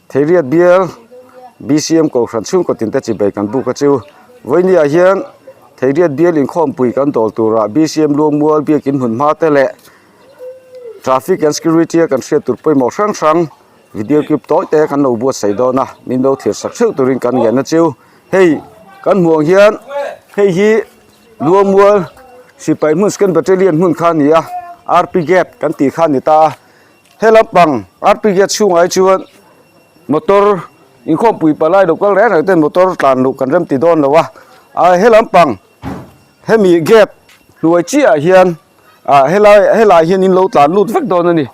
Theiriat bial BCM Kohhran chhungkaw tinte chibei kan buk a chu. Vawinia hian Theiriat bial inkhawmpui kan dawl turah BCM Luangmual biakin hmun hma te leh traffic and security a kan hriat tur pawimawh hrang hrang video clip tawi te kan lo buatsaih dawn a, min lo thlir sak theuh turin kan ngen a chu. Hei kan hmuh ang hian hei hi Luangmual sipai hmun second battalion hmun kha a ni a, RP gate kan tih kha a ni ta a. He lampang RP gate chhungah hi chuan motor inkhawmpui palai lo kal reng reng ten motor tlan luh kan rem ti dawn lo a ah he lampang hemi gate hnuai chiah ah hian ah helai helai hian in lo tlan lut vek dawn a ni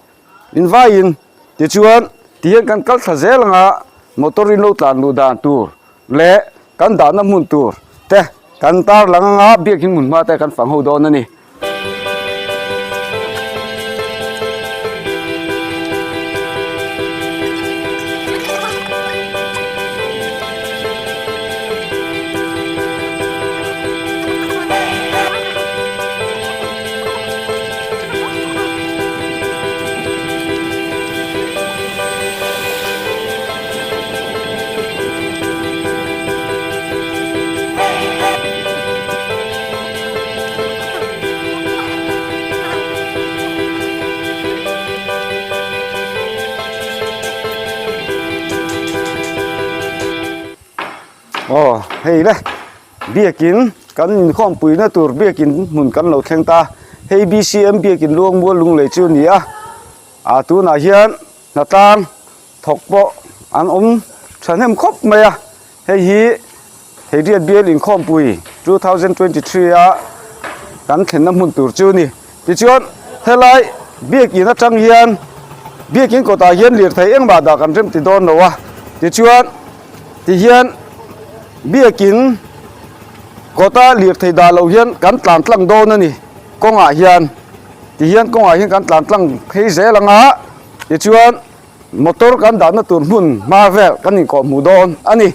invaiin tichuan tihian kan kal thla zel anga motor in lo tlan luh dan tur leh kan dahna hmun tur te kan tarlang anga biakin hmun hma te kan fang ho dawn a ni. Aw hei le biakin kan inkhawmpui na tur biakin hmun kan lo thleng ta hei B_C_M biakin Luangmual Lunglei chu a ni a ah tunah hian hnatlang thawk pawh an awm thahnem khawp mai a. Hei hi Theiriat Bial Inkhawmpui 2023 a kan thlenna hmun tur chu a ni. Tichuan helai biakin atang hian biakin kawtah hian lirthei engmah dah kan rem ti dawn lo a. Tichuan tihian biakin kawta lirthei dah loh hian kan tlan tlang dawn a ni kawngah hian. Tihian kawngah hian kan tlan tlang phei zel ang a tichuan. Motor kan dahna tur hmun hma vel kan inkawh hmuh dawn a ni.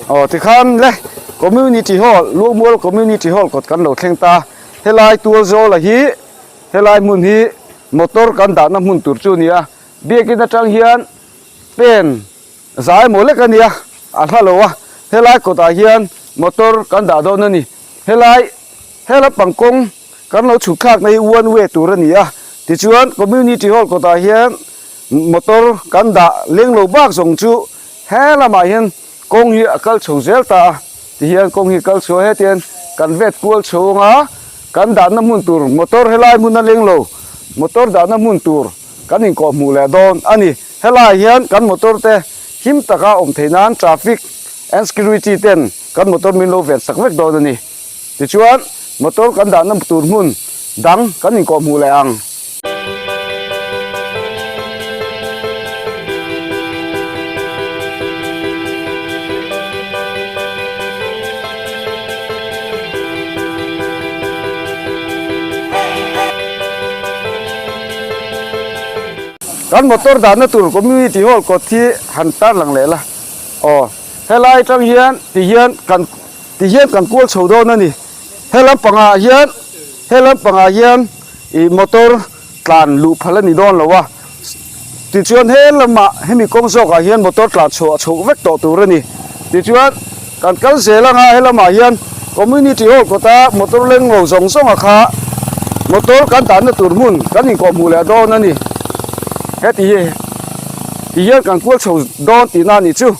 Aw tikhan le Community Hall Luangmual Community Hall kawt kan lo thleng ta. Helai tual zawla hi helai hmun hi motor kan dahna hmun tur chu a ni a. Biakin atang hian pen zai maw lek a nia, a hla lo a, helai kawtah hian motor kan dah dawn a ni. Helai he lampang kawng kan lo chhuk thlakna hi one way tur a ni a, tichuan community hall kawtah hian motor kan dah leng lo bak zawng chu he lamah hian kawng hi a kal chho zel ta a, tihian kawng hi kal chho a, hetiang kan vet kual chho anga kan dahna hmun tur motor helai hmun a leng lo motor dahna hmun tur. Kan inkawh hmuh leh dawn a ni. Helaiah hian kan motor te him taka awm theih nan traffic and security ten kan motor min lo ven sak vek dawn a ni. Tichuan motor kan dahna tur hmun dang kan inkawh hmuh leh ang. Kan motor dahna tur community hall kawt hi han tar lang leh la aw helai atang hian ti hian kan ti hian kan kual chho dawn a ni he lampangah hian he lampangah hian ih motor tlan luh phal a ni dawn lo a tichuan he lamah hemi kawng zawkah hian motor tlan chhuah chhoh vek tawh tur a ni tichuan kan kal zel anga he lamah hian community hall kawta motor leng lo zawng zawng a kha motor kan dahna tur hmun kan inkawh hmuh leh dawn a ni heti hi ti hian kan kual chho dawn tihna a nih chu.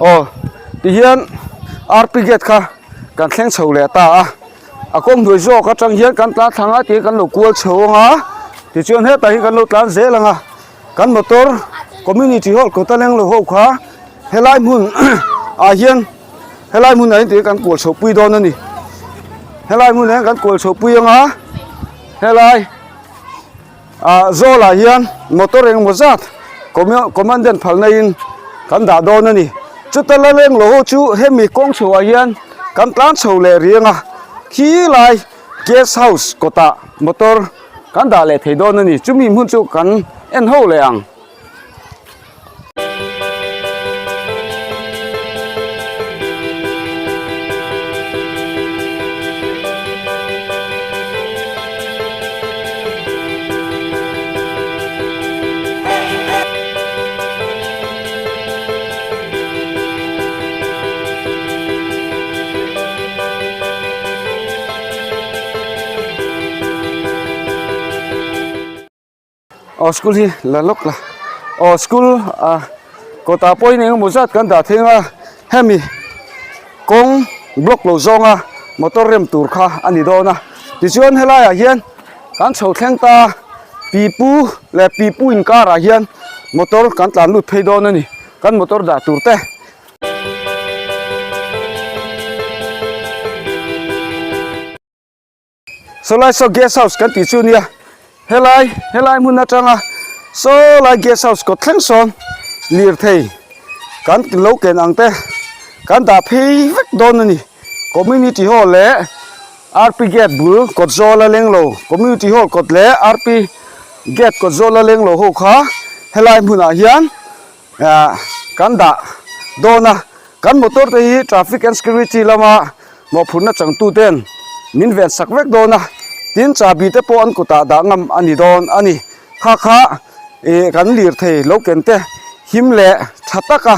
Aw tihian R_P gate kha kan thleng chho leh ta a a kawng hnuai zawk atang hian kan tlan thla ngai tih kan lo kual chho ang a. Tichuan hetah hi kan lo tlan zel ang a, kan motor community hall kawta leng lo ho kha helai hmun ah hian helai hmunah hian tihian kan kual chhoh pui dawn a ni. Helai hmunah hian kan kual chhoh pui ang a, helai ah zawlah hian motor engemaw zat commandant phalna in kan dah dawn a ni. Chuta la leng lo ho chu hemi kawng chhoh ah hian kan tlan chho leh riang a, khilai guest house kawtah motor kan dah leh thei dawn a ni. Chumi hmun chu kan en ho leh ang. Aw school hi la lawk la aw school ah kawtah pawhin eng emaw zat kan dah thleng a hemi kawng block lo zawnga motor rem tur kha a ni dawn a tichuan helaiah hian kan chho thleng ta pipu leh pipu inkarah hian motor kan tlan lut phei dawn a ni kan motor dah tur te. Sawlai saw guest house kan tih chu nia helai helai hmun atanga sawlai guest house kawt thleng sawn lirthei kan lo ken ang te kan dah phei vek dawn a ni community hall leh R P gate bul kawt zawl a leng lo community hall kawt leh R P gate kawt zawl a leng lo ho kha helai hmunah hian ah kan dah dawn a kan motor te hi traffic and security lama mawhphurhna changtu ten min ven sak vek dawn a tin chahbi te pawh an kutah dah ngam a ni dawn a ni kha kha ih kan lirthei lo ken te him leh tha taka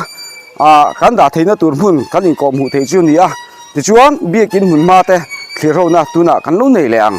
ah kan dah theihna tur hmun kan inkawh hmuh theih chu a ni a tichuan biakin hmun hma te thlir ho na tunah kan lo nei leh ang.